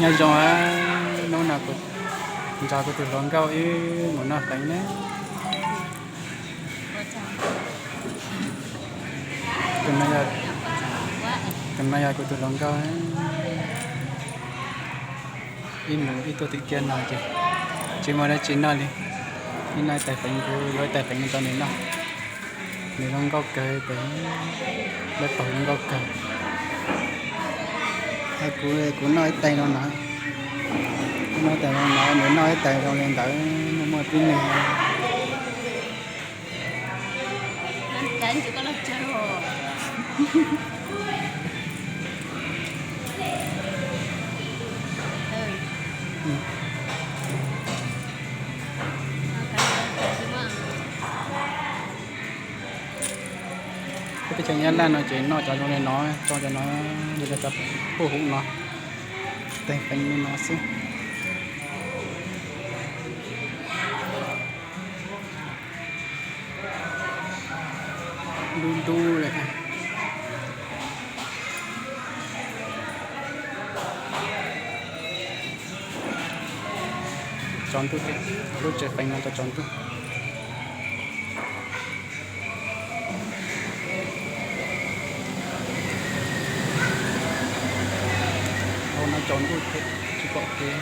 Nyob zoo, hnub no kuv nrog kuv tus hluas nkauj wb mus noj feev na. Tus no yog kuv tus hluas nkauj. Ib mus ib tuaj tim kiab no ces tsis muaj dab tsi noj li. Ib noj ib tais feev, kuv yuav ib tais feev rau nws noj. Nws zoo nkauj kawg, peb pog zoo nkauj kawg. Kuv, kuv noj ib tais no no, noj ib tais no no, nws noj ib tais zoo li ntawd, muaj muaj tib neeg. Peb teb chaws Nyab Laj no ces noj cov zoo li no, tso cov no, cov puj hum no, tes feev li no xwb. Dub dub lawm. Tsaus ntuj thiab, lub tsev feev no tau tsaus ntuj. Hauv no tsaus ntuj thiab tsis pom kev.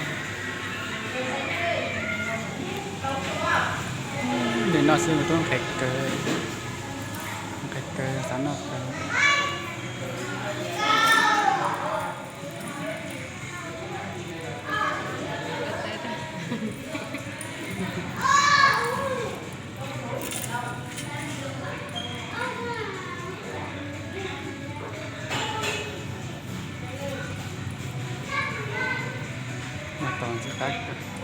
Li no xwb kuv twb nqhis kawg, nqhis kawg xav noj kawg. Noj tau ntxim qab kawg.